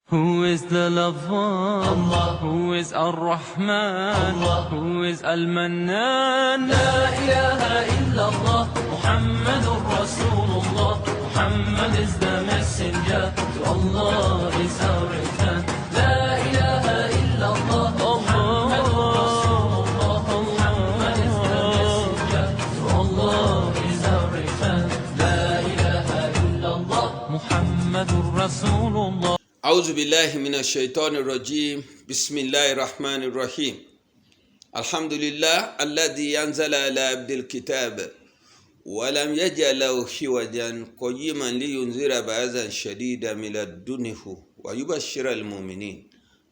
Who is the lover? Allah. Who is Ar-Rahman? Allah. Who is Al-Mannan? لا إله إلا الله محمد رسول الله. Muhammad is the messenger. To Allah is our return. لا إله إلا الله محمد رسول الله. Muhammad is the messenger. To Allah is our return. لا إله إلا الله محمد رسول الله. أعوذ بالله من الشيطان الرجيم. بسم الله الرحمن الرحيم. الحمد لله الذي أنزل على عبد الكتاب ولم يجعل له عوجا، قيما لينذر بأسا شديدا من لدنه ويبشر المؤمنين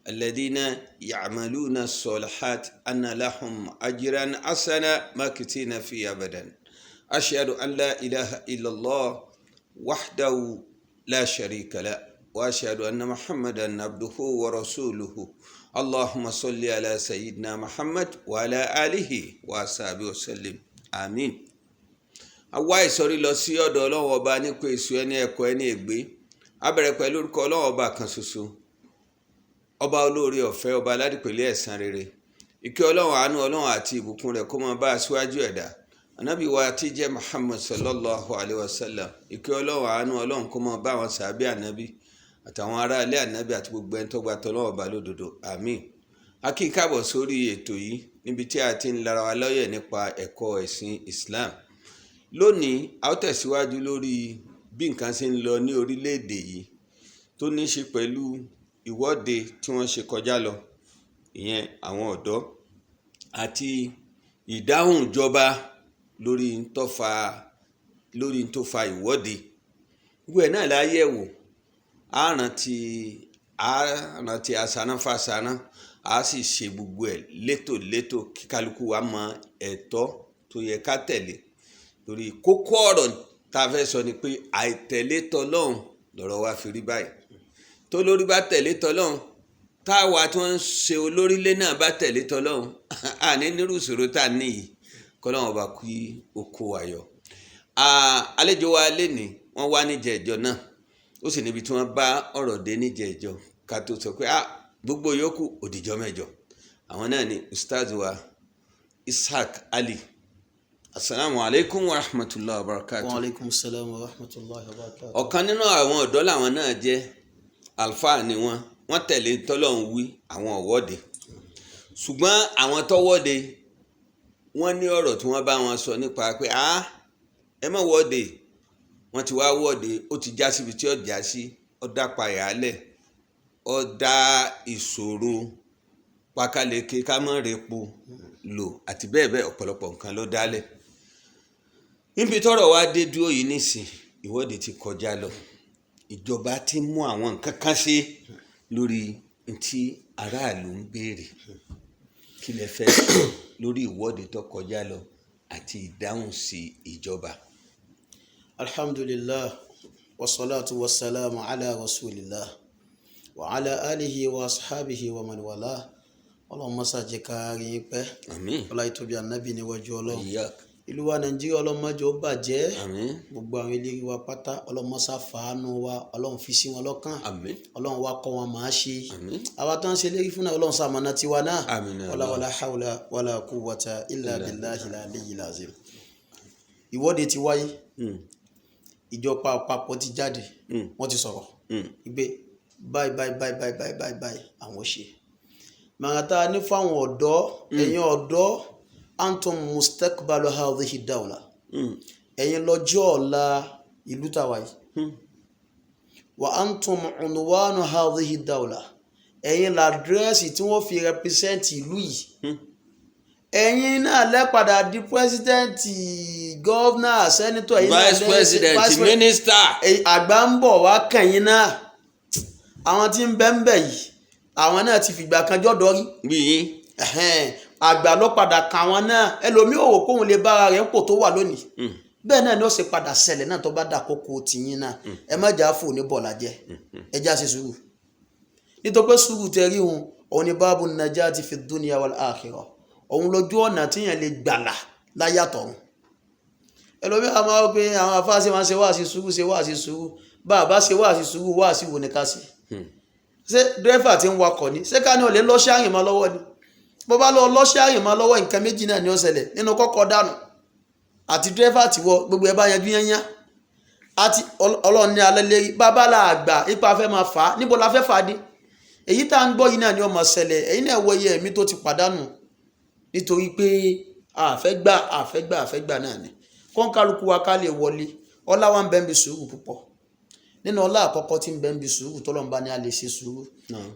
الذين يعملون الصالحات أن لهم أجرا حسنا ماكثين فيه أبدا. أشهد أن لا إله إلا الله وحده لا شريك له، واشهد ان محمدا عبده ورسوله. اللهم صل على سيدنا محمد وعلى اله وصحبه وسلم، آمين. A wá ìsọ̀rí lọ sí ọ̀dọ̀ Ọlọ́run Ọba nípa èso ẹni ẹ̀kọ́ ẹni ègbé. A bẹ̀rẹ̀ pẹ̀lú orúkọ Ọlọ́run Ọba kan ṣoṣo, Ọba olóore ọ̀fẹ́, Ọba aládìpẹ̀lẹ́ ẹ̀san rere. Ìkẹ́ Ọlọ́run, àánú Ọlọ́run àti ìbùkún rẹ̀ kó máa bá aṣíwájú ẹ̀dá, Ànábì wa tí jẹ́ Muhammad sallallahu alayhi wa sallam. Ìkẹ́ Ọlọ́run, àánú Ọlọ́run kó máa bá àwọn sàábẹ́ Ànábì àtàwọn ará ilé Ànábì àti gbogbo ẹni tó gba tọ́lọ́run Ọba lódodo. Àmín. A kí káàbọ̀ sórí ètò yìí níbi tí a ti ń lara wa lọ́yẹ̀ nípa ẹ̀kọ́ ẹ̀sìn Islam. Lónìí, a ó tẹ̀síwájú lórí bí nǹkan ṣe ń lọ ní orílẹ̀-èdè yìí tó ní í ṣe pẹ̀lú ìwọ́de tí wọ́n ṣe kọjá lọ, ìyẹn àwọn ọ̀dọ́, àti ìdáhùn ìjọba lórí tó fa ìwọ́de. Gbogbo ẹ̀ náà la yẹ̀ wò. Á rántí asanáfàsaná, á sì ṣe gbogbo ẹ̀ létòlétò kí kálukú wa mọ ẹ̀tọ́ tó yẹ ká tẹ̀lé, torí kókó ọ̀rọ̀ tá a fẹ́ sọ ni pé àìtẹ̀lé tọlọ́hun lọ̀rọ̀ wa fi rí báyìí. Tó lórí bá tẹ̀lé tọlọ́hun, táwa tí wọ́n ń ṣe olórílé náà bá tẹ̀lé tọlọ́hun, àní nírú ìṣòro tá a ní yìí. Kọ́lọ́hun Ọba kí ó kó wa yọ. Àlejò wa lénìí, wọ́n wá níjẹ̀ẹ́jọ́ náà, ó sì níbi tí wọ́n bá ọ̀rọ̀ dé níjẹ̀ẹ́jọ́ ká tó sọ pé gbogbo yòókù òdìjọ́ mẹ́jọ. Àwọn náà ni Ustaz wa Ishaq Ali. Asalaamu alaykum wa rahmatulahi wa barakatu. Wa aleykum salaam wa rahmatulahi wa barakatu. Ọ̀kan nínú àwọn ọ̀dọ́ làwọn náà jẹ́, alfáà ni wọ́n. Wọ́n tẹ̀lé tọ́lọ́hún wí àwọn ọ̀wọ́de, ṣùgbọ́n àwọn tọ́wọ́de, wọ́n ní ọ̀rọ̀ tí wọ́n bá wọn sọ nípa pé ẹ má wọ́de. Wọ́n ti wá wọ́de, ó ti já síbi tí ó já sí, ó dá payà lẹ̀, ó dá ìṣòro pákáleke, ká má repo lò àti bẹ́ẹ̀ bẹ́ẹ̀, ọ̀pọ̀lọpọ̀ nǹkan ló dálẹ̀. Níbi tọ́rọ̀ wá dé dúró yìí nísìn, ìwọ́de ti kọjá lọ, ìjọba ti mú àwọn nǹkan kan ṣe lórí ntí aráàlú ń béèrè. Kí lẹ fẹ́ sọ lórí ìwọ́de tó kọjá lọ àti ìdáhùn sí ìjọba? Alhamdulillah, wasalaatu wasalaamu ala rasulillah wa ala alihi wa ashabihi wa man wala. Ọlọ́run mọ́sá jẹ́ ká rí yín pẹ́. Àmín. Ọlá ìtóbi Ànábì níwájú Ọlọ́run. Iyak. Ìlú wa Nàìjíríà, Ọlọ́run má jẹ́ ó bàjẹ́. Àmín. Gbogbo àwọn eléré wa pátá, Ọlọ́run mọ́sá fàánú wa, Ọlọ́run fi sí wọn lọ́kàn. Àmín. Ọlọ́run wa kọ́ wọn máa ṣe. Àmín. Àwa tó ń ṣe lérí fún náà, Ọlọ́run ṣamọ̀nà tiwa náà. Àmín. Wala wala hawla wala quwwata illa billahi al-aliyyil azim. Ìwọ́de ti wáyé, ìjọba àpapọ̀ ti jáde, wọ́n ti sọ̀rọ̀ ìgbé báyìí báyìí báyìí báyìí báyìí báyìí báyìí àwọn ṣe màràtà ní fáwọn ọ̀dọ́. Ẹ̀yin ọ̀dọ́, antum mustaqbalu hadhihi dawla, ẹ̀yin lọ́jọ́ ọ̀la ìlú tàwa yìí, wa antum unwanu hadhihi dawla, ẹ̀yin làdírẹ́sì tí wọ́n fi represent ìlú yìí. Ẹ̀yin náà lẹ́padà di president, governor, senator, ẹ̀yin náà vice president, minister. Àgbà ń bọ̀ wá kẹ̀yìn náà. Àwọn tí ń bẹ ń bẹ yìí, àwọn náà ti fìgbà kan jọ́dọ̀ rí. Bí yín. Ẹ̀hẹ́n, àgbà ló padà kà wọ́n náà. Ẹlòmíì ò wò kóun lè bára rẹ̀ ń pò tó wà lónìí. Bẹ́ẹ̀ náà ni ó ṣe padà ṣẹlẹ̀ náà tó bá dà kókó tìyín náà. Ẹ má jà fò ní bọ̀là jẹ, ẹ já ṣe sùúrù, nítorí pé sùúrù tẹ rí òun, òun ni babu najati fi dunya wal akhirah, òun lójú ọ̀nà tíyẹn lè gbàlà láyàtọ̀. Ẹlòmíì àwọn máa ń pe àwọn afáàṣẹ máa ń ṣe wáàsí sùúrù, ṣe wáàsí sùúrù. Bá a bá ṣe wáàsí sùúrù, wáàsí wo ni ká ṣe? Ṣé dírẹ́fà ti ń wakọ̀ ni? Ṣé ká ní olè lọ́ṣẹ́ àrìn mọ́ lọ́wọ́ ni? Bó bá lọ lọ́ṣẹ́ àrìn mọ́ lọ́wọ́, nǹkan méjì náà ni ó ṣẹlẹ̀ nínú kọ́kọ́ dànù àti dírẹ́fà ti wọ gbogbo ẹ bá yanjú yányá. Àti Ọlọ́run ní alẹ́ lérí bàbá la àgbà ipa fẹ́ máa fà á, níbo la fẹ́ fà á dé? Èyí tá à ń gbọ́ yìí náà ni ó máa ṣẹlẹ̀. Ẹ̀yin náà wọ iye ẹ̀mí tó ti pàdánù nítorí pé àfẹ́gbà àfẹ́gbà àfẹ́gbà náà ni. Kọ́ńkálukú wa ká lè wọlé. Ọlá wa ń bẹ ń bi sùúrù púpọ̀. Nínú ọlá àkọ́kọ́ tí ń bẹ ń bi sùúrù, tọ́lọ́run ní a lè ṣe sùúrù.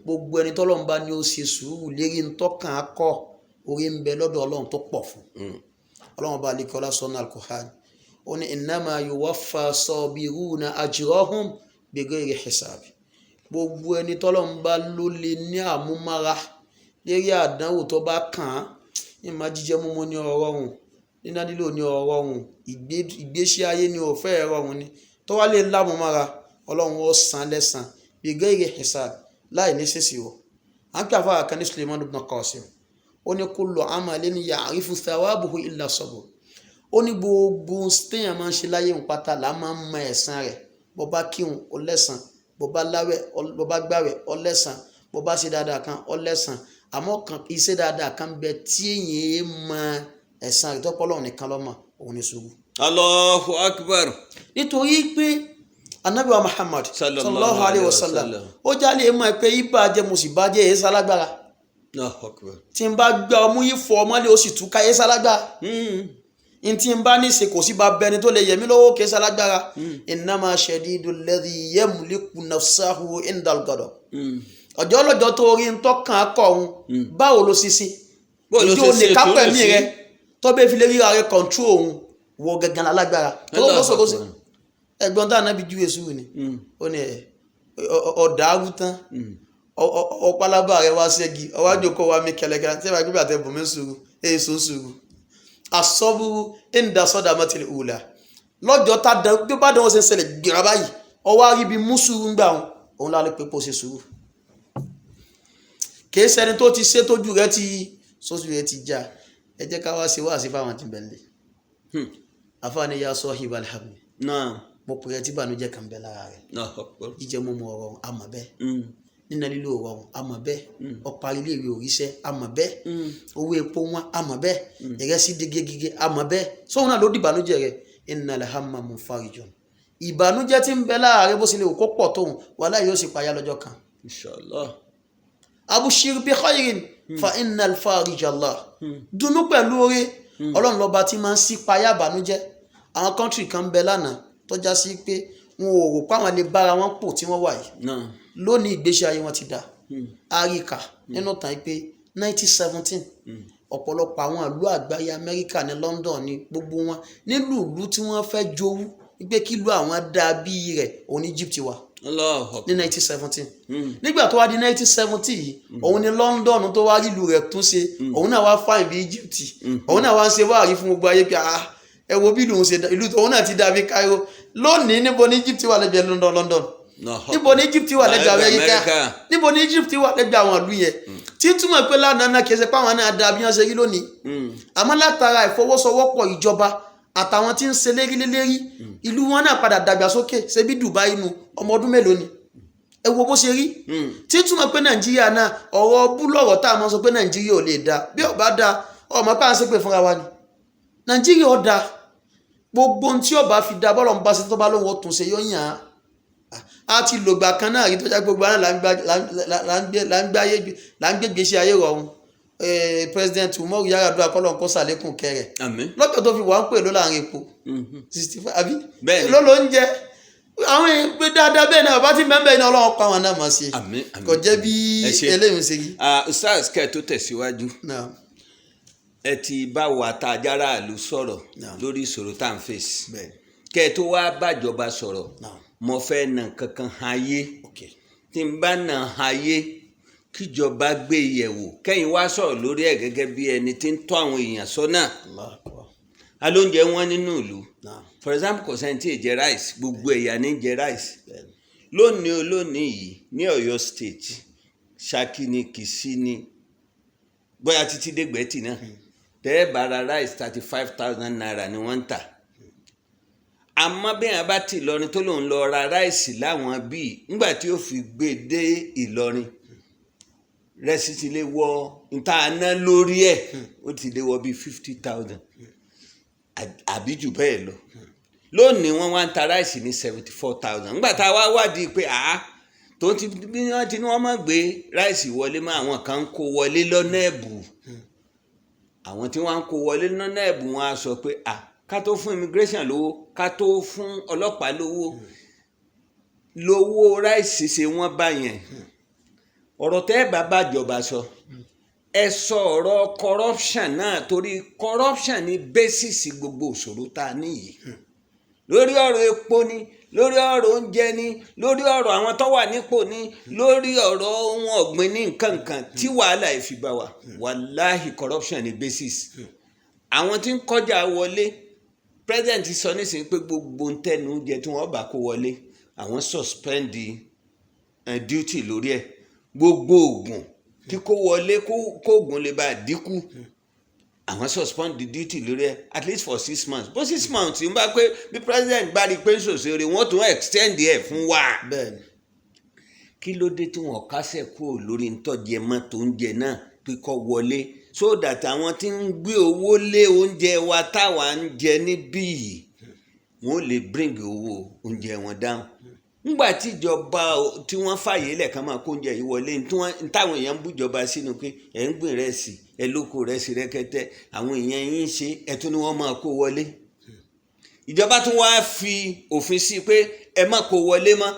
Gbogbo ẹni tọ́lọ́run bá ní ó ṣe sùúrù lérí ntọ́kàn akọ́, orí ń bẹ lọ́dọ̀ Ọlọ́run tó pọ̀ fún. Ọlọ́run bá alẹ́ kọ́lá sọ́nà al-Qur'an, ó ní innama yuwaffa sabiruna ajrahum bighayri hisab. Gbogbo ẹni tọ́lọ́run bá ló lè ní àmúmára lérí àdánwò tó bá kàn án, ní máa jíjẹ múmu ní ọrọ̀rùn, níná lílò ní ọrọ̀rùn, ìgbésí ayé ní òfẹ́ ẹ̀rọ̀rùn ni, tó wá lè lámúmára, Ọlọ́run ó san lẹ́san bighayri hisab, láì ní ṣèṣì o. À ń pè àfáà kan ní Suleiman ibn Qasim, ó ní kullu amalin ya'rifu thawabuhu illa sabr. Ó ní gbogbo téèyàn máa ń ṣe láyé ń pátá là máa ń mọ ẹ̀san rẹ̀. Bó bá kírun, ó lẹ́san. Bó bá láwẹ̀, bó bá gbàwẹ̀, ó lẹ́san. Bó bá ṣe dáadáa kan, ó lẹ́san. Àmọ́ kan iṣẹ́ dáadáa kan bẹ tí èèyàn mọ ẹ̀san rẹ̀ tọ́pọ̀, Ọlọ́run nìkan ló mọ̀, òun ní sùúrù. Allahu akbar. Nítorí pé anabi wa Muhammad sallallahu alayhi wa sallam, ó jálè mọ̀ pé ibà jẹ́ mo sì bá jẹ́ èé sálágbára. Allahu akbar. Tí n bá gbá ọmú yìí fọ ọmọlé, ó sì túká, èé sálágbára. N tí n bá ní ṣe kò sí bá bẹni tó lè yẹmí lọ́wọ́, kìí sálágbára. Innama shadidu alladhi yamliku nafsahu indal ghadab. Ọjọ́ lọ́jọ́ tó rí ntọ́kàn akọ òun, báwo ló ṣe ṣe? Báwo ló ìjọ ṣe lè ṣe kápẹ́ tó mi lè rẹ ṣe? tọ́bẹ̀ fi lè ríra rẹ kọ̀ǹtró òun wọ gangan lálágbára tó ló sọ kó sí. Ẹ̀gbọ́n tá ànábi júwe sùúrù ni, ó ní ẹ ọ̀dà arú tán, ọ̀pálábà rẹ wá ṣẹ́gi, ọwájú kó wa mi kẹlẹkẹlẹ tí ẹ bá gbé àtẹ bùnmí sùúrù, èso sùúrù asọ́búrú ẹ̀ńdà sọ́dà mọ́tìlì òòlà lọ́jọ́ tá dán bí ó bá dán wọn ṣe ń ṣẹlẹ̀ gbìrà báyìí, ọwọ́ àríbi mú sùúrù ń gbà wọn, òun lálẹ́ pé kó ṣe sùúrù. Kìí ṣẹni tó ti ṣe tójú rẹ ti sójú rẹ ti já. Ẹ jẹ́ ká wá ṣe wá sí fáwọn tí ń bẹ nílé. Àfáàní ya sọ hibalhamni. Naam. Mo pè é tí ìbànújẹ́ kan bẹ lára rẹ. Allahu akbar. Jíjẹ mímu ọrọrùn, àmọ́ bẹ́ẹ̀. Nínà lílo ọrọrùn, àmọ́ bẹ́ẹ̀. Ọparí iléèwé òríṣẹ́, àmọ́ bẹ́ẹ̀. Owó epo wọn, àmọ́ bẹ́ẹ̀. Ìrẹsì digegige, àmọ́ bẹ́ẹ̀. Sóhun náà ló di ìbànújẹ́ rẹ. Innal hamma munfarijun. Ìbànújẹ́ tí ń bẹ lára rẹ, bó ṣe lè kó pọ̀ tóun, wàhálà yóò sì payá lọ́jọ́ kan. Inshallah. Abushir bi khairin fa innal farija Allah. Dùnnú pẹ̀lú oore, Ọlọ́run lọ́ba tí máa ń sí payá ìbànújẹ́. Àwọn country kan ń bẹ lánàá tó já sí pé wọn ò rò páwọn lè bára wọn pò tí wọ́n wà yìí. Naam. Lónìí, ìgbésí ayé wọn ti dà. Àríkà nínú tàn yìí pé 1917, ọ̀pọ̀lọpọ̀ àwọn ìlú àgbáyé, Amẹ́ríkà ní London ní gbogbo wọn, nílùú ìlú tí wọ́n fẹ́ jowú wípé kí ìlú àwọn dá bíi rẹ̀, òun ní Egypt wà Allahu akbar. ní 1917. Nígbà tó wá di 1970 yìí, òun ní London tó wá rí ìlú rẹ̀ tún ṣe, òun náà wá fáìn bí Egypt. Òun náà wá ń ṣe wáàrí fún gbogbo ayé pé, ah, ẹ wo bí ìlú òun ṣe dá, ìlú òun náà ti dàbí Cairo lónìí. Níbo ní Egypt wà lẹ́gbẹ̀ẹ́ London? London, Allahu níbo ní Egypt wà lẹ́gbẹ̀ẹ́ Amẹ́ríkà? Amẹ́ríkà. Níbo ní Egypt wà lẹ́gbẹ̀ẹ́ àwọn ìlú yẹn? Tí túmọ̀ pé lánàá náà kì í ṣe pé àwọn náà dà bí wọ́n ṣe rí lónìí, àmọ́ látara ìfọwọ́sowọ́pọ̀ ìjọba àtàwọn tí ń ṣe lérí lérí, ìlú wọn náà padà dàgbàsókè. Ṣe bí Dubai nu, ọmọ ọdún mélòó ni? Ẹ wo bó ṣe rí. Tí túmọ̀ pé Nàìjíríà náà, ọ̀rọ̀ búlọ̀rọ̀ tá a máa sọ pé Nàìjíríà ò lè da, bí ó bá da, ọmọ pa à ń ṣépè fúnra wa ni. Nàìjíríà ó da. Gbogbo ohun tí ó bá fi da, bọ́lọ̀ ń bá ṣe, tó bá lóun ó tún ṣe, yóò yàn án. A ti lògbà kan náà rí tó já gbogbo àná là ń gbé gbèsè ayé rọrùn. President Umaru Yar'Adua, kọ́lọ̀ kó sàlékún kẹrẹ̀. Àmín. Lọ́jọ́ tó fi wà ń pè ló láàrin epo 65 àbí Bẹ́ẹ̀ni. ló ló ń jẹ àwọn èèyàn pé dáadáa. Bẹ́ẹ̀ náà bàbá tí mẹ́mbẹ́ iná, Ọlọ́run pa àwọn náà mọ̀ sí i. Àmín, àmín. Kò jẹ́ bí Ẹ ṣé. eléyìí ṣe rí. Ah, Ustaz, kẹ́ ẹ tó tẹ̀síwájú, Náà. ẹ ti bá wa tá a jára ìlú sọ̀rọ̀ Naam. lórí ìṣòro tá à ń fèsì. Bẹ́ẹ̀. Kẹ́ ẹ tó wá bàjọba sọ̀rọ̀, Naam. mo fẹ́ nà kankan ayé. Ok. Tí n bá nà ayé, kíjọba gbé yẹ̀wò, kẹ́yìn wá sọ̀rọ̀ lórí ẹ̀ gẹ́gẹ́ bí ẹni tí ń tọ́ àwọn èèyàn sọ́nà. Allahu Akbar. Alóúnjẹ wọn nínú ìlú. Naam. For example, kò sẹ́ni tí ì jẹ rice, gbogbo ẹ̀yà ní jẹ rice. Bẹ́ẹ̀. Lónìí olónìí yìí, ní Ọ̀yọ́ State, Ṣakí ni, Kìṣí ni, bóyá títí dégbẹ́tì náà, tẹ́ ẹ bá ra rice, ₦35,000 ni wọ́n ń tà. Àmọ́ bí wọn bá ti Ìlọrin tó lòun lọ ra ráìsì láwọn bíi, nígbà tí ó fi gbé dé Ìlọrin, rẹ́sì ti lè wọ níta ná lórí ẹ̀, ó ti lè wọ bíi 50,000 àbí jù bẹ́ẹ̀ lọ. Lónìí, wọ́n wá ń ta ráìsì ní 74,000. Nígbà tá a wá wádìí pé àá tó ti bí wọ́n ti ní wọ́n má gbé ráìsì wọlé mọ́, àwọn kan ń kó wọlé lọ́nà ẹ̀bù. Àwọn tí wọ́n ń kó wọlé lọ́nà ẹ̀bù, wọn á sọ pé à ká tó fún immigration lówó, ká tó fún ọlọ́pàá lówó, lówó ráìsì ṣe wọ́n bá yẹn. Ọ̀rọ̀ tẹ́ ẹ bá bàjọba sọ, ẹ sọ ọ̀rọ̀ corruption náà, torí corruption ní basis gbogbo òṣòro tá a ní yìí, lórí ọ̀rọ̀ epo ni, lórí ọ̀rọ̀ oúnjẹ ni, lórí ọ̀rọ̀ àwọn tó wà nípò ni, lórí ọ̀rọ̀ ohun ọ̀gbìn ní nǹkan kan tí wàhálà yìí fi bá wa. Wàláhì, corruption ní basis. Àwọn tí ń kọjá wọlé, president sọ nísìnyí pé gbogbo ntẹnu oúnjẹ tí wọ́n bá kó wọlé, àwọn suspend duty lórí ẹ̀. Gbogbo oògùn tí kó wọlé, kó oògùn lè bá a dínkù, àwọn suspend the duty lórí ẹ̀ at least for 6 months. Bó 6 months ń bá pé, bí president bá rí i pé ń ṣòṣèré, wọ́n tún extend ẹ̀ fún wa. Kí ló dé tí wọ́n kásẹ̀ kúrò lórí ntọ́jẹ mọ́ tó ń jẹ náà pé kó wọlé, so that àwọn tí ń gbé owó lé oúnjẹ wa táwa ń jẹ níbí yìí, wọ́n lè bring owó oúnjẹ wọn down? Ńgbà tí ìjọba tí wọ́n fàyè lẹ̀ kán máa kó oúnjẹ yìí wọlé, táwọn èèyàn ń bújọba sínú pé ẹ̀ ń gbìn rẹsì, ẹ lóko rẹsì rẹkẹtẹ, àwọn èèyàn yín ń ṣe, ẹ tún ní wọ́n máa kó wọlé. Ìjọba tún wá fi òfin sí pé ẹ má kó wọlé mọ́.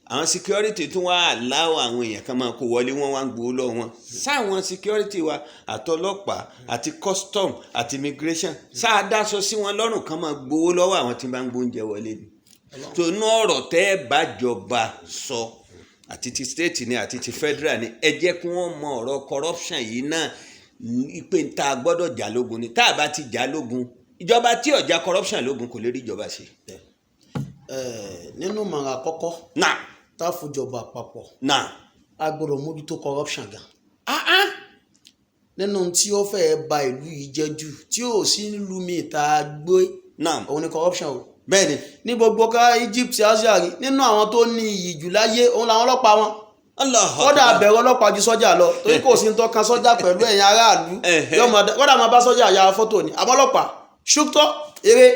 Àwọn security tún wá aláwọ̀ àwọn èèyàn kan máa kó wọlé, wọ́n wá ń gbowó lọ́wọ́ wọn. Sáwọn security wa, àtọlọ́pàá àti custom àti immigration, sáà dáṣọ sí wọn lọ́rùn kan máa gbowó lọ́wọ́ àwọn tí bá ń gbóúnjẹ wọlé ni? Tó inú ọ̀rọ̀ tẹ́ ẹ bá jọba sọ, àti ti state ni àti ti federal ni, ẹ jẹ́ kí wọ́n mọ ọ̀rọ̀ corruption yìí náà pé tá a gbọ́dọ̀ jà lógun ni. Tá a bá ti jà lógun, ìjọba tí ò jà corruption lógun kò lè rí ìjọba ṣe. Nínú ìmọ̀ràn àkọ́kọ́ náà tá a fúnjọba àpapọ̀, náà a gbọ́dọ̀ mójútó corruption gan. Ah ah. Nínú tí ó fẹ́ẹ́ ba ìlú yìí jẹ́ jù tí ò sí nílùú míì tá a gbé, òun ni corruption o. Ní gbogbo ká Egypt, Asia rí, nínú àwọn tó ní iyì jù láyé, òun làwọn ọlọ́pàá wọn. Allah. Kódà bẹ̀rù ọlọ́pàá ju sọ́jà lọ, torí kò sí ní tọ́ka sọ́jà pẹ̀lú ẹ̀yin aráàlú. Yóò máa kódà máa bá sọ́jà ya fọ́tò ni, àmọ́ ọlọ́pàá ṣúktọ́ eré,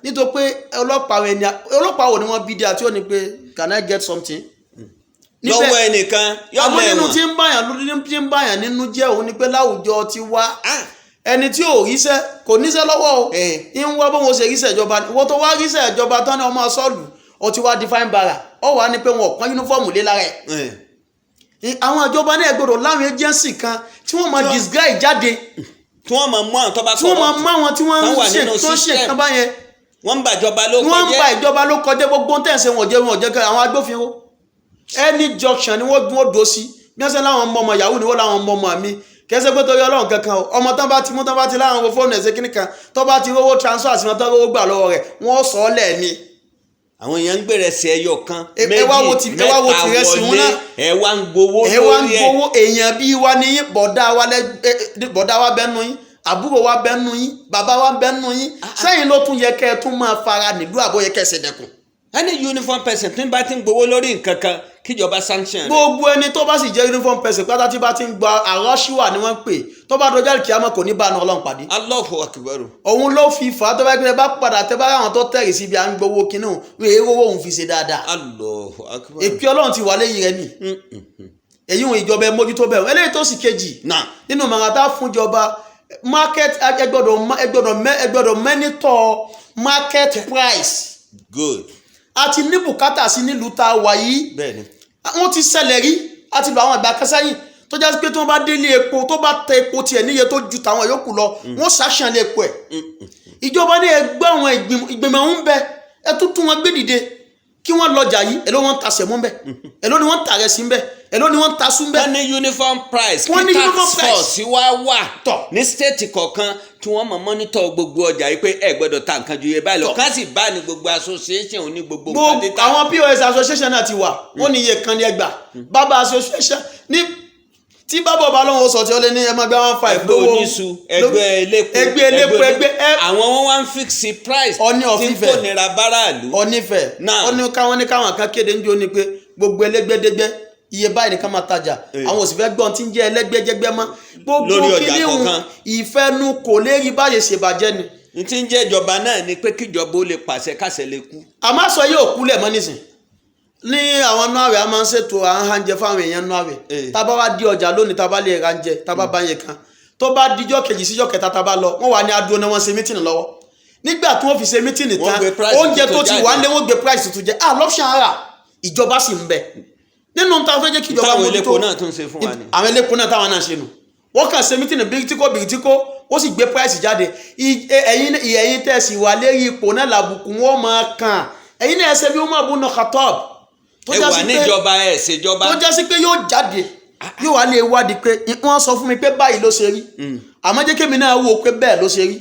nítorí pé ọlọ́pàá rẹ̀ ni. Ọlọ́pàá wo ni wọ́n bí díà tí ó ní pé, "Can I get something?" Lọ́wọ́ ẹnìkan yọ Àmọ́ nínú mẹ́wọ̀n. tí ń báyàn lórí, tí ń báyàn nínú jẹ́, òun ni pé láwùjọ ti wá, ẹni tí ò ríṣẹ́ kò níṣẹ́ lọ́wọ́ o, ń wá bóun ṣe ríṣẹ́ ìjọba. Ìwọ tó wá ríṣẹ́ ìjọba tán ní ọmọ sọ́ọ̀lù, ó ti wá di fine bara, ó wà ní pé wọn ò pọ́n uniform lé lára ẹ̀. Àwọn ìjọba náà gbọ́dọ̀ láwọn agency kan tí wọ́n máa disguise jáde, tí wọ́n máa mú àwọn tó bá tí wọ́n máa mú àwọn tí wọ́n tán ń wà ṣe nínú tó ń ṣe system. nǹkan báyẹn. Wọ́n ń bàjọba ló Wọ́n ń kọjá. ba ìjọba ló kọjá. Gbogbo tẹ̀sán wọn jẹ́, wọn jẹ́ kẹ́ àwọn agbófinró, any junction ni wọ́n dúró dó sí. Bí wọ́n ṣe láwọn ọmọ ọmọ yahoo ni wọ́n láwọn ọmọ ọmọ mi, kẹsẹ́ pé torí Ọlọ́run kankan o. Ọmọ tán bá ti mú, tán bá ti láwọn wo fóònù ẹ̀sẹ̀ kíní kan, tó bá ti rówó transfer sí wọn, tán rówó gbà lọ́wọ́ rẹ̀, wọ́n sọ ọ́ lẹ̀ ni. Àwọn èèyàn ń gbèrè sí ẹyọ kan, Ẹ wá wo méjì, ẹ wá wo mẹ́ta tìrẹsì wọn wọlé, náà. ẹ wá ń gbowó Ẹ wá ń lórí ẹ. gbowó. Èèyàn bíi wa ní yín, bọ̀dá wa lẹ bọ̀dá wa bẹ́nu yín, àbúrò wa bẹ́nu yín, bàbá wa bẹ́nu yín, sẹ́yìn ló tún yẹ kẹ́ ẹ tún máa fara nílùú àbóyẹ kẹ́ ẹ ṣe dẹkùn. Any uniform person tí ń bá ti ń gbowó lórí nǹkan kan, kíjọba sanction rẹ̀. Gbogbo ẹni tó bá sì jẹ́ uniform person pátá tí bá ti ń gba àrọ́ṣíwà ni wọ́n ń pè, tó bá dọjá kíámọ̀, kò ní bá àna Ọlọ́run pàdé. Allahu akbar. Òun ló fi fà á tó bá gbé bá padà tẹ bá ráwọn tó tẹ̀rì síbi à ń gbowó kinní òun, wọ́n èrò owó òun fi ṣe dáadáa. Allahu akbar. Èpè Ọlọ́run ti wà lẹ́yìn rẹ̀ ni. Èyí òun ìjọba ẹ mójútó bẹ̀rù. Eléyìí tó sì kejì náà nínú màràtà fúnjọba, market, ẹ gbọ́dọ̀ monitor market price. A ti ní bùkátà sí nílùú tá a wà yìí. Wọ́n ti ṣẹlẹ̀ rí, a ti lọ àwọn ìgbà kan sẹ́yìn tó jásí pé tí wọ́n bá délé epo, tó bá tẹ epo tiẹ̀ níye tó ju tàwọn yòókù lọ, wọ́n ṣàṣàn lé epo ẹ̀. Ìjọba ní ẹgbẹ́ àwọn ìgbìmọ̀ ń bẹ, ẹ tún tún wọn gbé dìde kí wọ́n lọ́jà yìí. Èló wọ́n ń ta sẹ̀mó ń bẹ? Èló ni wọ́n ń ta rẹsì ń bẹ? Èló ni wọ́n ń ta sú ń bẹ? Wọ́n ní uniform price. Wọ́n ní Kí uniform task price. force wá wà Tọ̀. ní state kọ̀ọ̀kan tí wọ́n máa monitor gbogbo ọjà yìí pé ẹ gbọ́dọ̀ ta nǹkan ju iye báyìí lọ. Tọ̀. Ká sì bá ní gbogbo association ní gbogbo nǹkan Gbogbo títà. àwọn POS association náà ti wà, wọ́n ní iye kan ní ẹgbà bàbá association ní Tí bábọ̀ bá lóun ó sọ tí ó lé ní ẹ máa gbá 1.5 Ẹgbẹ́ oníṣu, ẹgbẹ́ elépo, ẹgbẹ́ elépo, ẹgbẹ́ àwọn wọn wá ń fix price Ọní of tí ń Ifẹ̀. kò nira báráàlú. Onífẹ̀. Náà. Ó ní káwọn ní káwọn kan kéde níjó ni pé gbogbo ẹlẹ́gbẹ́dẹ́gbẹ́ iye báyìí nìkan máa tajà, àwọn ò sì fẹ́ gbọ́n tí ń jẹ́ ẹlẹ́gbẹ́jẹgbẹ́ mọ́ gbogbo Lórí ọjà kíní hun. kọ̀ọ̀kan. Ìfẹ́nu kò lérí báyìí ṣèbàjẹ́ ni. N tí ń jẹ́ ìjọba náà ni pé kíjọba ó lè pàṣẹ káṣẹ lè kú. Àmọ́ sọ yóò kúlẹ̀ mọ́ nísìn ní àwọn inú àwẹ̀, a máa ń ṣètò à ń hánjẹ fáwọn èèyàn inú àwẹ̀. Tá a bá wá di ọjà lónìí, tá a bá lè ra oúnjẹ, tá a bá bá yẹn kan, tó bá dijọ́ kejì síjọ́ kẹta tá a bá lọ, wọ́n wà ní adúró náà, wọ́n ṣe meeting lọ́wọ́. Nígbà tí wọ́n fi ṣe meeting Wọ́n tán, gbé price oúnjẹ tó tuntun ti jáde. wà nílé, wọ́n gbé price tuntun jẹ. Ah, lọ́pṣàn ara ìjọba sì ń bẹ nínú tá a fẹ́ jẹ́ kí ìjọba Táwọn mójútó. elépo náà tún ṣe fún wa ni. Àwọn elépo náà táwọn náà ṣe nù, wọ́n kàn ṣe meeting bírítíkó bírítíkó, ó sì gbé price jáde. Ẹ̀yin tẹ̀sí wà lérí ipò náà, làbùkù wọn máa kàn ẹ̀yin náà. Ẹsẹ̀ bí Umar ibn Khattab tó Ẹ já wà sí pé níjọba, ẹ ṣèjọba. tó já sí pé yóò jáde, yóò wá lè wádìí pé wọ́n sọ fún mi pé báyìí ló ṣe rí, àmọ́ jẹ́ kémi náà wò ó pé bẹ́ẹ̀ ló ṣe rí.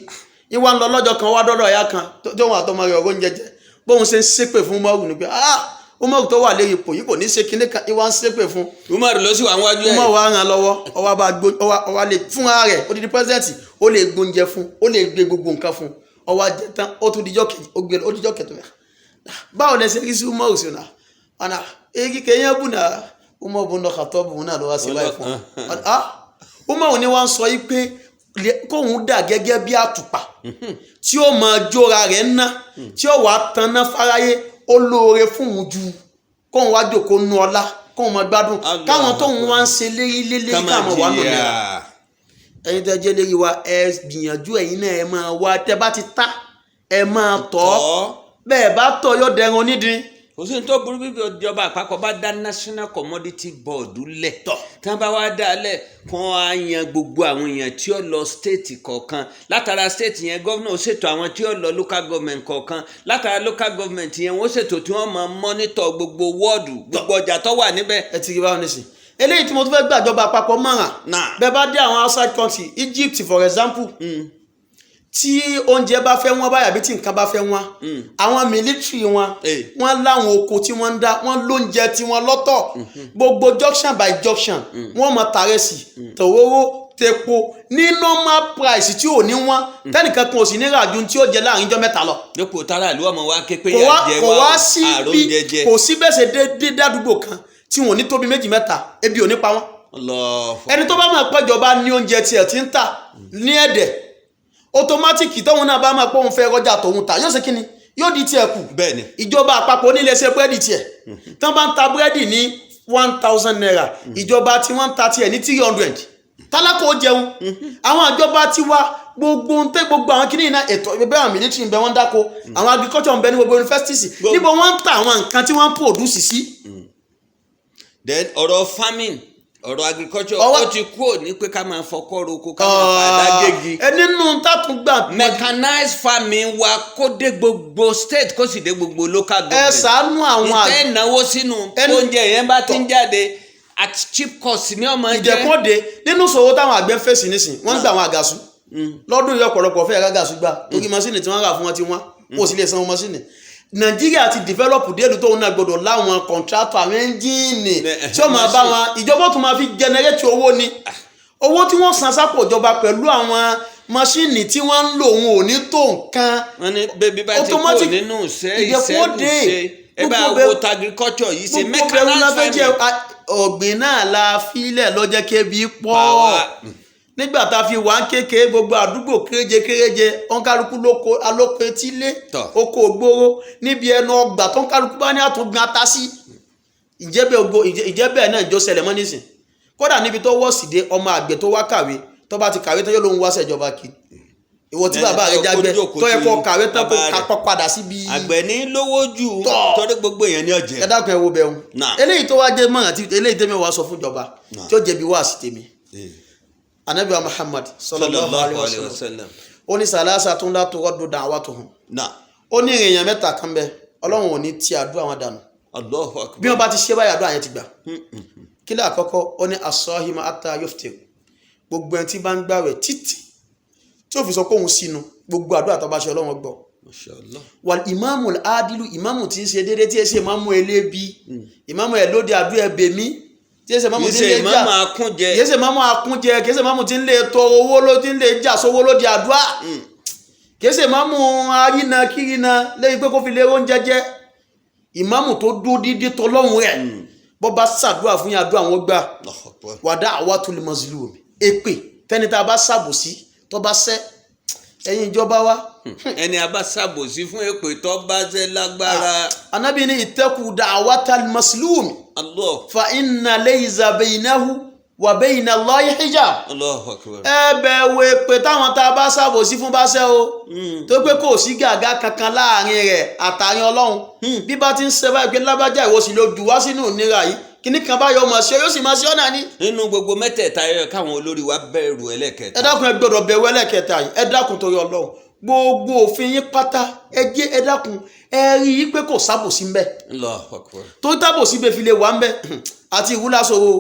Ìwà ń lọ lọ́jọ́ kan, wá dọ́dọ̀ ìyá kan tó wọn àtọmọ rẹ̀ ọ̀rọ̀ oúnjẹ jẹ, bóun ṣe ń ṣépè fún Umaru ni pé, ah, Umaru tó wà lérí ipò yìí kò ní ṣe kinní kan. Ìwà ń ṣépè fún Umar ló sì wà níwájú ẹ. Umaru, wá ràn lọ́wọ́, ọwọ́ bá gbó, ọwọ́ lè fúnra rẹ̀, odidi president, ó lè gbóúnjẹ fún, ó lè gbé gbogbo nǹkan fún. Ọwọ́ ajẹ́ tán, ó tún dijọ́ kejì, ó gbé, ó dijọ́ kẹtọ́ yà, báwo lẹ ṣe rí sí Umaru sí ọ̀nà ọ̀nà èyí kẹyìn bù náà? Umaru bùnà kàtọ́ bùn náà ló wá sí báyìí fún un. Ah, Umaru ni wọ́n sọ yìí pé kóun dà gẹ́gẹ́ bí àtùpà tí ó máa jóra rẹ̀ ná, tí ó wàá tanná fáráyé, ó lóore fún òun ju kóun wá jòkó nu ọlá, kóun máa gbádùn, Allah. káwọn tóun wá ń ṣe lérí lérí Ká máa káwọn wà nù nira. jìyà. Ẹ̀yin tẹ́ jẹ́ lérí wa, ẹ gbìyànjú, ẹ̀yin náà ẹ máa wá, tẹ́ bá ti ta, ẹ máa tọ́. Tọ́. Bẹ́ẹ̀ bá tọ́, yóò dẹrun onídìí. Kò sí ní tó burú bí ìjọba àpapọ̀ bá dá National Commodity Board lẹ̀. Tí wọ́n bá wá dá a lẹ̀, kí wọ́n á yan gbogbo àwọn èèyàn tí ó lọ state kọ̀ọ̀kan. Látara state yẹn, gómìnà ó ṣètò àwọn tí ó lọ local government kọ̀ọ̀kan. Látara local government yẹn, wọ́n ṣètò tí wọ́n máa monitor gbogbo wọ́ọ̀dù, gbogbo ọjà tó wà níbẹ̀. Ẹ ti rí báwọn nísìn, eléyìí tí mo tún fẹ́ gbàjọba àpapọ̀ mọ̀ràn. Náà. Bẹ́ẹ̀ bá dé àwọn outside country, Egypt for example, tí oúnjẹ bá fẹ́ wọ́n báyà bí tí nǹkan bá fẹ́ wọ́n, àwọn military wọn, wọ́n láwọn oko tí wọ́n ń dá, wọ́n lóúnjẹ tí wọ́n lọ́tọ̀. Gbogbo junction by junction, wọ́n mọ tàrẹ́sì, tòróró, tepo ní normal price tí ò ní wọ́n, tẹ́nìkan kan ò sì ní ràjù tí ó jẹ láàrin ijọ́ 3 lọ. Dípò tára ìlú ọmọ wa ké pé Kò yà wá jẹ kò wá wá o, sí àrùn bí jẹjẹ. Kò sí bẹ́ẹ̀ ṣe dé dádúgbò kan tí wọn ò ní tóbi méjì mẹ́ta, ebi ò ní pa wọ́n. Allahu. Ẹni tó bá máa pẹ́jọba ní oúnjẹ tiẹ̀ tí ń tà ní ẹ̀dẹ̀ automatic, tóun náà bá máa pé òun fẹ́ rọjà tòun tà, yóò ṣe kíni? Yóò di tiẹ̀ kù. Bẹ́ẹ̀ni. Ìjọba àpapọ̀ oníléeṣẹ́ búrẹ́dì tiẹ̀ tí wọ́n bá ń ta búrẹ́dì ní ₦1,000, ìjọba tí wọ́n ń ta tiẹ̀ ní 300, tálákò ó jẹun. Àwọn ìjọba tiwa, gbogbo ń tẹ gbogbo àwọn kíní iná ètò ẹgbẹ́, àwọn military ń bẹ, wọ́n ń dáko, àwọn agriculture ń bẹ ní gbogbo universities. Níbo wọ́n ń ta àwọn nǹkan tí wọ́n ń produce sí? Then ọ̀rọ̀ farming, ọ̀rọ̀ agriculture, ó ti kúrò ní pé ká máa fọkọ́ roko, ká máa fàdá gégi. Ẹ nínú tátúngbà. Mechanized farming wa kó dé gbogbo state, kó sì dé gbogbo local Ẹ government. ṣàánú àwọn Ìtẹ́ àgbẹ̀. ìnáwó sínú oúnjẹ yẹn bá ti ń jáde at cheap cost ní ọmọ jẹ. Ìdẹ̀kùn òde nínú ìṣòro táwọn àgbẹ̀ ń fèsì nísìn, wọ́n ń gbà àwọn àgàsù lọ́dún yìí. Ọ̀pọ̀lọpọ̀ fẹ́ rágàsù gbà torí mọ́sìnì tí wọ́n rà fún wọn tí wọ́n kò sì lè sanwó mọ́sìnì. Nàìjíríà ti develop déèlú tóun náà gbọdọ̀ láwọn contractor, àwọn ẹ́ńjìnì tí ó máa bá wọn, ìjọba ó tún máa fi generate owó ni. Owó tí wọ́n san sápò ìjọba pẹ̀lú àwọn mọ́sìnì tí wọ́n ń lò, òun ò ní tó nǹkan. Wọ́n ní bébí bá ti kúrò Automatic nínú ìṣẹ́ ìdẹ̀kùn ìṣẹ́ òde. ìṣe ẹ bá Gbogbo wo bẹ- ta agriculture yìí ṣe, Gbogbo bẹ̀rù la mechanized fẹ́ jẹ́ farming. ọ̀gbìn náà la filẹ̀ lọ́jọ́ kébi pọ̀. Power. Nígbà tá a fi wà ń kékeré, gbogbo àdúgbò kéréje kéréje, òǹkálukú lóko, alóko etílé, Tọ̀. oko ògbóró, níbi ẹnu ọgbà tó ń kálukú bá ní àtúngbìn ata sí. Ìjẹ́bẹ̀ ògo ìjẹ́bẹ̀ náà ìjọ ṣẹlẹ̀ mọ́ nísìn. Kódà níbi tó wọ́ sí dé, ọmọ àgbẹ̀ tó wá kàwé, tó bá ti kàwé tán, yóò lóun wá ṣèjọba kiri. Ìwọ tí Ẹni bàbá rẹ tó jágbẹ́ kó jókòó tó yẹ tí kó kàwé tán, kó bàbá rẹ̀. kápọ̀ padà síbi. Àgbẹ̀ ní lówó jù. Tọ̀. Torí gbogbo èèyàn ní ọ̀jẹ̀. Ẹ dákun, ẹ wo bẹ̀rù. Náà. Eléyìí tó wá jẹ́ mọ̀ràn tí eléyìí tẹ́mi wá sọ fún ìjọba, Náà. tí ó jẹ̀bi wá sí tèmi, Anabi wa Muhammad sallallahu alayhi wa sallam, ó ní salasatun la turaddu da'watuhum. Náà. Ó ní èèyàn mẹ́ta kan bẹ, Ọlọ́run ò ní ti àdúrà wọn dànù. Allahu akbar. Bí wọ́n bá ti ṣe báyìí, àdúrà yẹn ti gbà. Kílẹ̀ àkọ́kọ́, ó ní as-sahima hatta yuftir, gbogbo ẹni tí bá ń gbàwẹ̀ títí tí ó fi sọ pé òun sínú, gbogbo àdúrà tó bá ṣe, Ọlọ́run gbọ́. Mashallah. Wal imamu adilu, imamu tí ń ṣe déédéé, tí ẹ ṣe imamu elébi, imamu ẹ lóde àdúrà ẹ bèmí, tí Tí èsè mọ́mù Kìí tí ṣe ń lè jà, ìmáàmù akúnjẹ. kìí ṣe mọ́mù akúnjẹ, kìí ṣe mọ́mù tí ń lè tọrọ owó ló tí ń lè jà sówó lóde àdúrà, kìí ṣe mọ́mù arínà kírínà lẹ́yìn pé kó fi lè oúnjẹ jẹ. Ìmáàmù tó dúró dídí tọlọ́hun rẹ̀, bọ́ bá ṣàdúrà fún yín, àdúrà wọn gbà. Allahu Akbar. Wàdà àwàtul mazlum, èpè tẹni tá a bá ṣàbòsí tó bá ṣẹ́, ẹ̀yin ìjọba wa. Ẹni a bá ṣàbòsí fún, èpè tó bá ṣe lágbára. Anabi ní ittaqu da'watal mazlum Allah. fa inna laysa baynahu wa bayna Allahi hijab. Allahu Akbar. Ẹ bẹ̀wò èpè táwọn tá a bá ṣàbòsí fún bá ṣẹ́ o, tó pé kò sí gàgá kankan láàrin rẹ̀ àtàrin Ọlọ́run. Bí bá ti ń ṣe báyìí pé lábájá, ìwọ sì ló jù wá sínú ìnira yìí, kíní kan báyọ̀ ọmọ ṣe yóò sì máa ṣe ọ́nà ni. Nínú gbogbo mẹ́tẹ̀ẹ̀ta yẹ káwọn olórí wa bẹ̀rù ẹlẹ́kẹta. Ẹ dákun, ẹ gbọ́dọ̀ bẹ̀rù ẹlẹ́kẹta yìí. Ẹ dákun, torí Ọlọ́run, gbogbo òfin yín pátá, ẹ jẹ́ ẹ dákun, ẹ rí i pé kò sábòsí ńbẹ̀. Allahu Akbar. Tó tábòsí bẹ́ẹ̀ fi lè wà ńbẹ̀ àti ìwúlásòro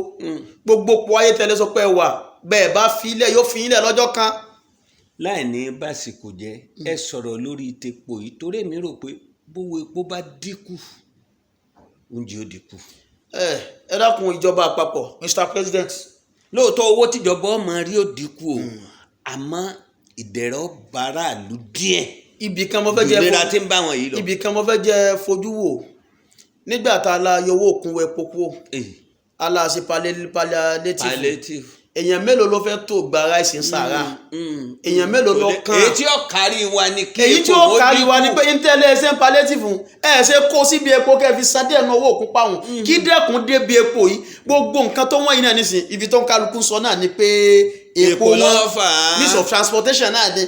gbogbo pọ̀ ayé tẹ́lẹ̀ sọ pé ẹ wà bẹ́ẹ̀ bá fi ilẹ̀, yóò fi ilẹ̀ lọ́jọ́ kan. Láì ní básìkò jẹ́, ẹ sọ̀rọ̀ lórí tepo yìí, torí èmi rò pé bówó epo bá dínkù, oúnjẹ ó dínkù. Ẹ dákun, ìjọba àpapọ̀, Mr President. Lóòótọ́, owó tíjọba ọmọ rí ó dínkù o, àmọ́ ìdẹ̀rọ̀ báráàlú díẹ̀. Ibì kan mo fẹ́ jẹ́ Ìlera tí ń bá wọn yìí lọ. Ibì kan mo fẹ́ jẹ́ fojú wò nígbà tá a la yọwọ́ òkun wẹ pokó, a la ṣe palliative. Palliative. Èèyàn mélòó ló fẹ́ tó gba ráìsì ń sàrà? Èèyàn mélòó ló kàn? Èyí tí ó kárí wa ni kí Èyí tí ó epo kárí wa ni dínkù. pé ntẹ́lẹ̀ ẹsẹ̀ ń palliative ẹ ṣe kó síbi epo, kẹ́ fi san díẹ̀ nu owó òkun pàwọn, kí dẹ́kun débi epo yìí. Gbogbo nǹkan tó wọ́n yìí náà nísìnyí, ibi tó ń kálukú sọ náà ni pé epo Epo ló wọn fà á. Means of transportation náà ni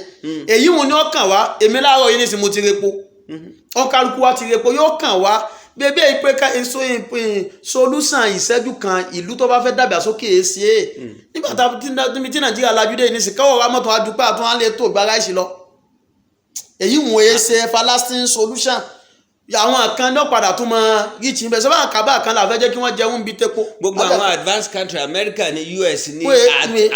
èyí wọn ni ó kàn wá. Èmi láàárọ̀ yìí nísìnyí mo ti repo, ó kálukú wa ti repo, yóò kàn wá bébí èyí pé ká èso ìpín solution ìṣẹ́jú kan. Ìlú tó bá fẹ́ dàgbàsókè ṣe é nígbà tá níbi tí Nàìjíríà lajú dé yìí nísìnyí, káwọ́ wa mọ́tò adúpẹ́ àtún á lè tó gba ráìsì lọ. Èyí wọ́n yé ṣe everlasting solution. Àwọn kan náà padà tún mọ ríìtì ń bẹ sọ́wọ́n àkàbà kan là fẹ́ jẹ́ kí wọ́n jẹun bíi tepo. Gbogbo àwọn advanced country, America ní, US ní,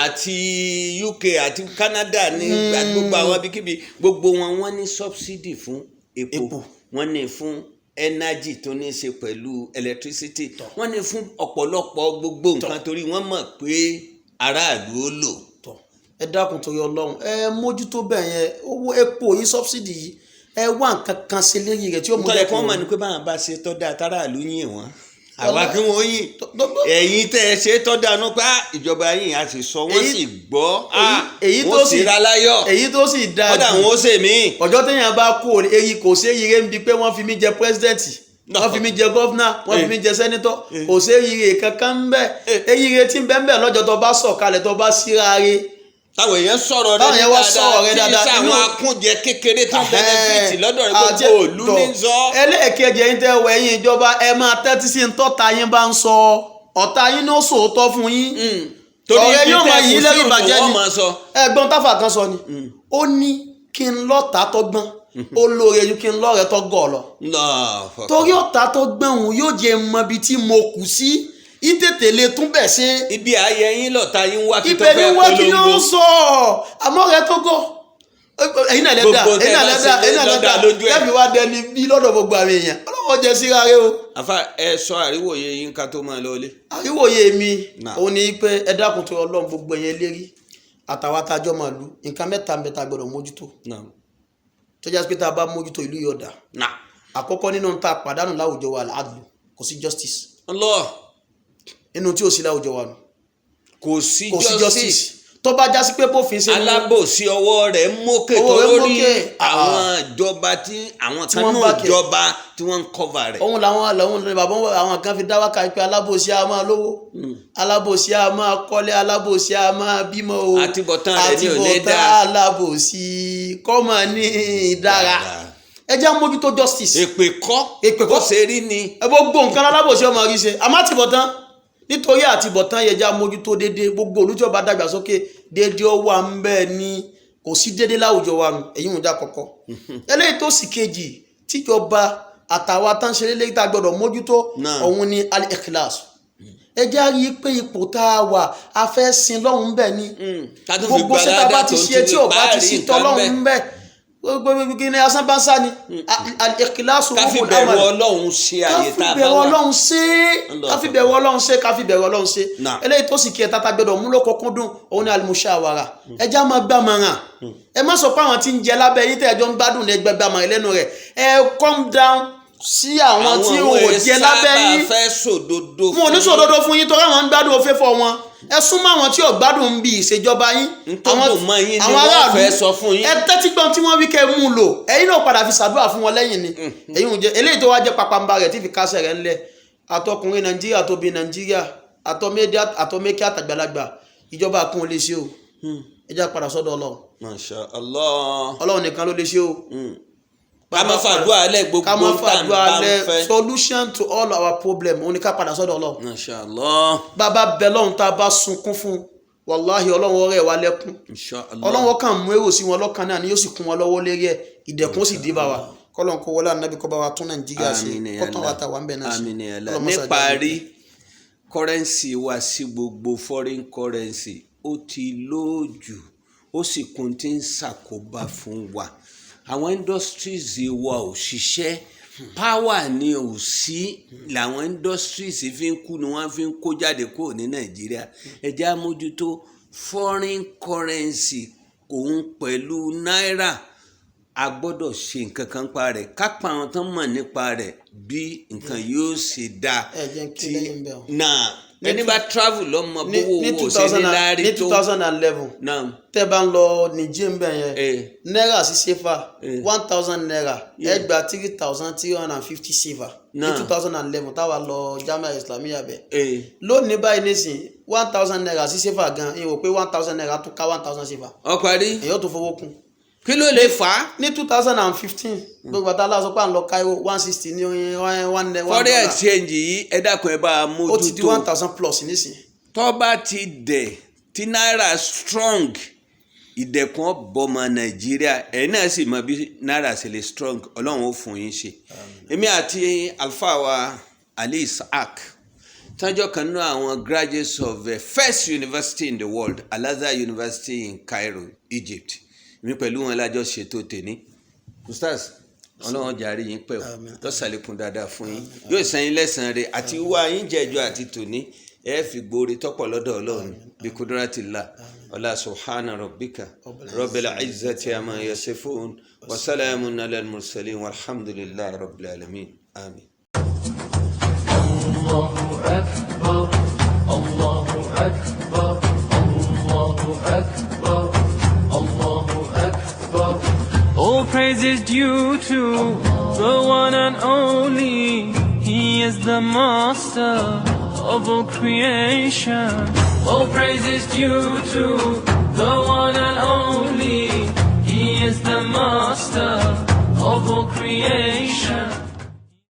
àti UK àti Canada ní, àti gbogbo àwọn ibikíbi, gbogbo wọn, wọ́n ní subsidy fún epo. Epo. Wọ́n ní fún energy tó ní í ṣe pẹ̀lú electricity, wọ́n ní fún ọ̀pọ̀lọpọ̀ gbogbo nǹkan, torí wọ́n mọ̀ pé aráàlú ó lò. Tọ, ẹ dákun, torí Ọlọ́run, ẹ mójútó bẹ́ẹ̀ yẹn. Owó epo yìí, subsidy yìí, ẹ wá nǹkan kan ṣe lérí rẹ̀ tí ó mú Nítorí kí wọ́n mọ̀ dẹ́kun. ní pé báwọn bá ṣe tọ́ da táráàlú yìn wọ́n, àwa kí wọ́n yìn ẹ̀yin tẹ́ ẹ ṣe tọ́ da nù pé ah, ìjọba yìí a sì sọ wọ́n sì gbọ́, ah, Èyí wọ́n tó sì sì ra láyọ̀. Èyí tó sì dáa Kódà jù, wọn ó ṣe mí. Ọjọ́ téèyàn bá kú òní, èyí kò sí èyí rẹ̀ ń bi pé wọ́n fi mí jẹ president, wọ́n fi mí jẹ governor, wọ́n fi mí jẹ senator, kò sí èyí rẹ̀ kankan ń bẹ. Èyí rẹ̀ tí ń bẹ ń bẹ lọ́jọ́ tó bá sọ̀kalẹ̀, tó bá síra rẹ̀, Táwọn èèyàn sọ̀rọ̀ rẹ táwọn èèyàn wá sọ̀rọ̀ rẹ tí dáadáa, sáwọn akúnjẹ kékeré tó benefit lọ́dọ̀ rẹ, gbogbo òlu ní sọ. Ẹlẹ́ẹ̀kejì, ẹ̀yin tẹ́ wọ ẹ̀yin ìjọba, ẹ máa tẹ́tí sí ń tọ́ta yín bá ń sọ. Ọ̀tá yín ní ó sòótọ́ fún yín. Torí Ọ̀rẹ́ ibi yóò tẹ́ máa yí kù sí lẹ́rù òun ìbàjẹ́ wọ́n ni. máa sọ. Ẹ̀gbọ́n táfà kan sọ ni, ó ní kí n lọ́ta tó gbọ́n, ó lóore ju kí n lọ́rẹ̀ẹ́ tó gọ̀ lọ. Allahu Akbar. Torí ọ̀tá tó gbọ́n òun yóò jẹ́ mọ ibi tí mo kù sí, ìtètè lè tún bẹ̀ ṣe. Ibi ayẹ yín lọ̀tá yín wá kí tó Ibẹ̀ ni fẹ́ wọ́n kí ló ń polongo. sọ, àmọ́ ọ̀rẹ́ tó gọ̀, ẹ̀yin náà lẹ́dà, Gbogbo tẹ́ ẹ̀yin náà bá lẹ́dà, ṣe ẹ̀yin náà lọ́dà lẹ́dà lójú ẹ̀. Tẹ́fì wá dẹni bí lọ́dọ̀ gbogbo àwọn èèyàn, ọlọ́wọ́ jẹ síra rẹ o. Àfa, ẹ sọ àríwòye yín ká tó máa lọ ilé. Àríwòye mi Náà. òun ni pé ẹ dákun tó Ọlọ́run, gbogbo ẹ̀yẹn lérí àtàwọn atajọ́ máa lu nǹkan mẹ́ta mẹ́ta gbọ́dọ̀ mójútó, tó jẹ́ pé tá a bá mójútó, ìlú yọ̀ọ̀dà. Àkọ́kọ́ nínú tá a pàdánù láwùjọ wa, àdùn kò sí justice. Allah. Nínú tí ò sí láwùjọ wa nù. Kò sí Kò sí justice. justice. Tó bá já sí pé bófin ṣe mú Alábòsí ọwọ́ rẹ̀ mókè Ọwọ́ tó rẹ̀ lórí mókè. àwọn ìjọba tí àwọn Tí kan wọ́n náà bá kẹ̀. jọba tí wọ́n ń cover rẹ̀. Òun làwọn bàbá wọn, àwọn kan fi dá wákà pé alábòsí a máa lówó, alábòsí a máa kọ́lé, alábòsí a máa bímọ o. Àtibọ̀tán rẹ̀ ni ò ní Àtibọ̀tán dáa. alábòsí kọ́mọ ní dára. Ẹ jẹ́ mójútó justice. Èpè kọ́. Èpè kọ́. Bó ṣe rí ni. Ẹ gbogbo nǹkan alábòsí ọmọ rí ṣe, àmọ́ àtibọ̀tán, nítorí àtibọ̀tán yẹ jẹ́ mójútó déédéé. Gbogbo olùjọba dàgbàsókè, déédéé ó wà ń bẹ́ẹ̀ ni. Kò sí déédéé láwùjọ wa nù. Èyí ń já kọ̀kọ́. Eléyìí tó sì kejì tíjọba àtàwa tán ṣe lélẹ́yìí tá a gbọ́dọ̀ mójútó, òun ni al-ikhlas. Ẹ jẹ́ á rí i pé ipò tá a wà, a fẹ́ sin lọ́hùn bẹ́ẹ̀ ni. Ká tún fi Gbogbo ṣé tá a bá gbalada ti tó ń ṣe tí ò bá ti ti sí nǹkan tọ́lọ́hùn bẹ́ẹ̀. bẹ́ẹ̀. Gbogbo kí ni asán bá ń sá ni al-ikhlasu Ká fi ruhul bẹ̀rù amal. Ọlọ́run ṣe àyè Ká tá fi a bá bẹ̀rù wà. Ọlọ́run ṣe, Allah. ká fi bẹ̀rù Ọlọ́run ṣe, ká fi bẹ̀rù Ọlọ́run ṣe. Naam. Eléyìí tó sì kí ẹ tata gbẹdọ̀ mú lọ́kọ̀ọ́kún dùn òun ni al-mushawara. Ẹ já máa gbàmọ̀ràn. Ẹ má sọ pé àwọn tí ń jẹ lábẹ́ yín tẹ́ ẹ jọ ń gbádùn ní ẹgbẹ́ gbàmọ̀ràn lẹ́nu rẹ̀. Ẹ calm down sí àwọn tí ò jẹ lábẹ́ yín. Fẹ́ sòdodo. Wọn ò ní sòdodo fún yín torí àwọn ń gbádùn òfé fọ wọn. Ẹ súnmọ́ àwọn tí ò gbádùn ń bi ìṣèjọba yín. N tó dùn mọ́ yín ni Àwọn wọ́n aráàlú, fẹ́ sọ fún yín. ẹ tẹ́tí gbọ́n tí wọ́n wí kẹ́ ẹ mú un lò. Ẹ̀yin náà padà fi ṣàdúrà fún wọn lẹ́yìn ni. Ẹ̀yin ò jẹ́ eléyìí tó wá jẹ́ pàpàǹbà rẹ̀ tí fi kásẹ̀ rẹ̀ ńlẹ̀. Àtọkùnrin Nàìjíríà, tóbi Nàìjíríà, àtọmẹ́kẹ́, àtàgbàlagbà, ìjọba kún un lè ṣe o. Ẹ já padà sọ́dọ̀ Ọlọ́run. Masha Allah. Ọlọ́run nìkan ló lè ṣe o. Ká má fàdúrà lẹ̀ Ká gbogbo má tá à ń fàdúrà bá ń lẹ̀. fẹ́. Solution to all our problem òun ni ká padà sọ́dọ̀ Ọlọ́run. Masha Allah. Bàbá bẹ lọ́hùn, tá a bá sunkún fún, wàláhì, Ọlọ́run ọ̀rẹ́ wa lẹ́kún. Insha Allah. Ọlọ́run kàn mú èrò sí wọn lọ́kàn náà ni, yóò sì kún wọn lọ́wọ́ lérí ẹ̀, ìdẹ̀kùn ó sì dé bá wa. Kọ́lọ́n kó wọlé ànábì, kó bá wa tún Nàìjíríà ṣe. Àmín ya Kó tán wa Allah. ta wà ń bẹ̀ náà ṣe. Àmín ya Allah. Ọlọ́run mọ́sá Níparí, currency wa sí gbogbo foreign currency ó ti lóòjù, ó sì kún tí ń ṣàkóbá fún wa. Àwọn industries wa ò ṣiṣẹ́, power ni ò sí làwọn industries fi ń kú ni wọ́n fi ń kó jáde kúrò ní Nàìjíríà. Ẹ jẹ́ á mójútó foreign currency òun pẹ̀lú náírà. A gbọ́dọ̀ ṣe nǹkan kan pa rẹ̀, ká pa àwọn tán mọ̀ nípa rẹ̀ bí nǹkan yóò ṣe dáa. Ẹ jẹ́ n kí lẹ́yìn bẹ́ẹ̀ o. Náà ẹni bá travel lọ́mọ Ní bówó ní owó ṣe ní láárí ní tó. 2011, Náà tẹ́ bá ń lọ Niger ń bẹ̀ yẹn, náírà sí sefa, 1,000 naira, ẹ gba 3,350 sefa ní 2011 táwa lọ Jamia Islamiyah bẹ̀. Lónìí báyìí nísìn, 1,000 naira sí sefa gan, ìwò pé 1,000 naira tún ká 1,000 sefa. Ọ parí. Èyí ó tún fowó kún. Kí ló lè fà á? Ní 2015, gbogbo àtàlà sọ pé à ń lọ Cairo, 160 ní one one one Foreign dollar. exchange yìí, ẹ dákun, ẹ bá a Ó ti di mójútó. 1,000 plus nísìn. Tó bá ti dẹ̀ tí náírà strong, ìdẹ̀kùn ọ̀bọ̀mọ Nàìjíríà. Ẹ̀yin náà sì mọ bí náírà ṣe lè strong. Ọlọ́run ó fún yín ṣe. Èmi àti alfa wa Ali Isaac tọ́jọ́ kan nínú àwọn graduates of the first university in the world, Al-Azhar University in Cairo, Egypt, èmi pẹ̀lú wọn lájọ ṣètò tèní. Ustaz, Ọlọ́run jàre yín pẹ́ o. Àmín. Lọ́sàlẹ̀kùn dáadáa fún yín, yóò san yín lẹ́sàn-án rẹ̀ àti wá yín jẹ́jọ́ àti tòní. Ẹ fi gbóore tọ́pọ̀ lọ́dọ̀ Ọlọ́run bí kudratillah. Ọlá subhana rabbika rabbil izzati amma yasifun wa salamun ala al-mursalin walhamdulillahi rabbil alamin. Amin. الله أكبر، الله أكبر، الله أكبر، الله أكبر. All praise is due to the one and only. He is the master of all creation. All praise is due to the one and only. He is the master of all creation.